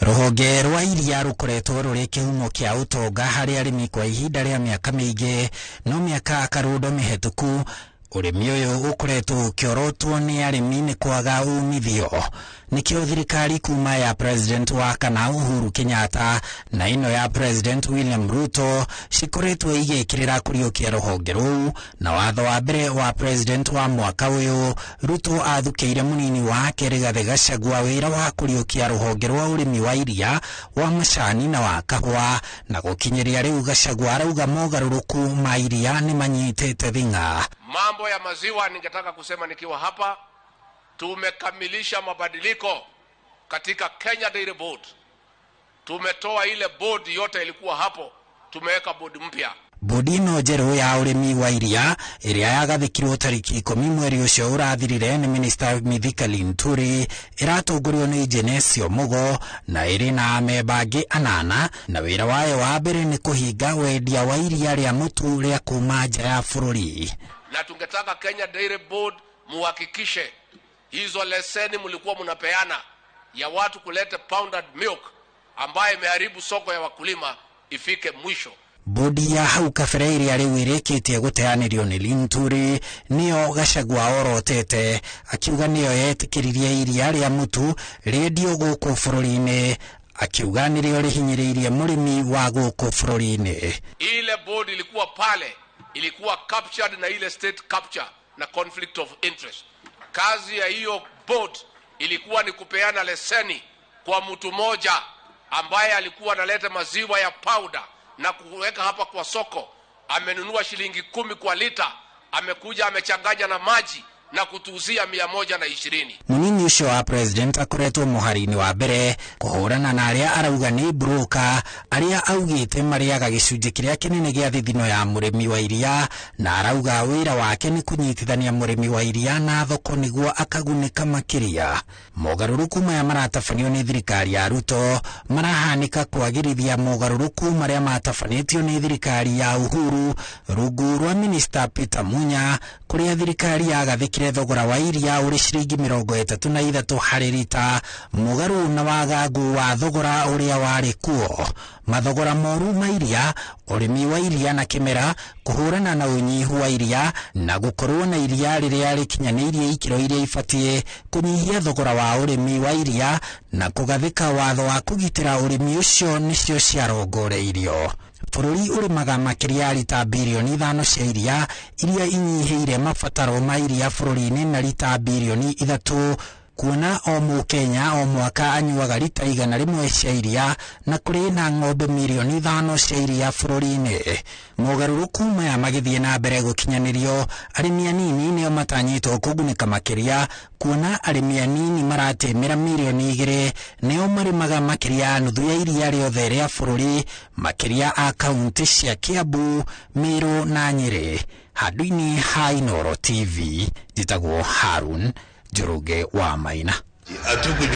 Rũhonge rwa iria rũkoretwo rũrĩ kĩhumo kĩa ũtonga harĩ arĩmi kwa ihinda rĩa mĩaka mĩingĩ, no mĩaka karũndo mĩhetũku ũrĩmi ũyũ ũkoretwo ũkĩorotwo nĩ arĩmi nĩ kwaga umithio. Nĩkĩo thirikari kuma ya President wa kana Uhuru Kenyatta na ĩno ya President William Ruto cikoretwo igĩkĩrĩra kũriũkia rũhonge rũu, na watho wa mbere wa President wa mwaka ũyũ Ruto athukĩire mũnini wake Rigathĩ Gachagua wĩra wa kũriũkia rũhonge rwa ũrĩmi wa iria, wa macani na wa kahũa, na gũkinyĩria rĩu Gachagua arauga mogarũrũku ma iria nĩ manyitĩte thing'a. Mambo ya maziwa, ningetaka kusema nikiwa hapa, tumekamilisha mabadiliko katika Kenya Dairy Board. Tumetoa ile board yote ilikuwa hapo, tumeweka board mpya. Bodi ĩno njerũ ya ũrĩmi wa iria ĩrĩa yagathĩkirwo tarĩki 10 mweri ũcio ũrathirire nĩ Minister Mithika Linturi ĩratongorio nĩ Genesio Mugo na ĩrĩ na amemba angĩ 8, na wĩra wayo wa mbere nĩ kũhinga wendia wa iria rĩa mũtu rĩa kuma nja ya bũrũri. Na tungetaka Kenya Dairy Board muhakikishe hizo leseni mlikuwa mnapeana ya watu kuleta powdered milk ambayo imeharibu soko ya wakulima ifike mwisho. Bodi ya hau kabere ĩrĩa rĩu ĩrĩkĩtie gũteanĩrio nĩ Linturi nĩyo Gachagua orotete, akiuga nĩyo yetĩkĩririe iria rĩa mũtu rĩendio gũkũ bũrũri-inĩ, akiuga nĩrĩo rĩhinyĩrĩirie mũrĩmi wa gũkũ bũrũri-inĩ. Ile board ilikuwa pale ilikuwa captured na ile state capture na conflict of interest. Kazi ya hiyo board ilikuwa ni kupeana leseni kwa mtu mmoja ambaye alikuwa analeta maziwa ya powder na kuweka hapa kwa soko. Amenunua shilingi 10 kwa lita, amekuja amechanganya na maji na kutuuzia 120. Munini ũcio wa president akoretwo mũhari-inĩ wa mbere kũhũrana na arĩa arauga nĩ broker, arĩa augĩte marĩaga gĩcunjĩ kĩrĩa kĩnene gĩa thithino ya mũrĩmi wa iria, na arauga wĩra wake nĩ kũnyitithania mũrĩmi wa iria na thoko nĩguo akagunĩka makĩria. Mogarũrũku maya maratabanio nĩ thirikari ya Ruto marahanĩka kwagĩrithia mogarũrũku marĩa matabanĩtio nĩ thirikari ya Uhuru rungu rwa Minister Peter Munya, kũrĩa thirikari yagathĩkire thogora wa iria ũrĩ ciringi 33 harĩ rita, mũgarũ na wagagu wa thogora ũrĩa warĩ kuo. Mathogora moru ma iria, ũrĩmi wa iria na kĩmera, kũhũrana na ũnyihu wa iria na gũkorwo na iria rĩrĩa rĩkinyanĩirie ikĩro iria ibatiĩ, kũnyihia thogora wa ũrĩmi wa iria na kũgathĩka watho wa kũgitĩra ũrĩmi ũcio nĩcio ciarongoreirio. Bũrũri ũrĩmaga makĩria ya rita birioni 5 cia iria iria inyihĩire mabataro ma iria bũrũri-inĩ na rita birioni 3, kuona o mũkenya o mwaka anyuaga rita 100 cia iria na kũrĩ na ng'ombe mirioni 5 cia iria bũrũri-inĩ. Mogarũrũku maya magĩthiĩ na mbere gũkinyanĩrio, arĩmi anini nĩo matanyĩtwo kũgunĩka makĩria, kuona arĩmi anini maratĩmĩra mirioni 2 nĩo marĩmaga makĩria ya nuthu ya iria rĩothe rĩa bũrũri, makĩria a kaunti cia Kiambu, Meru na Nyĩrĩ. Handũ-inĩ ha Inooro TV, njĩtagwo Harun Njoroge wa Maina.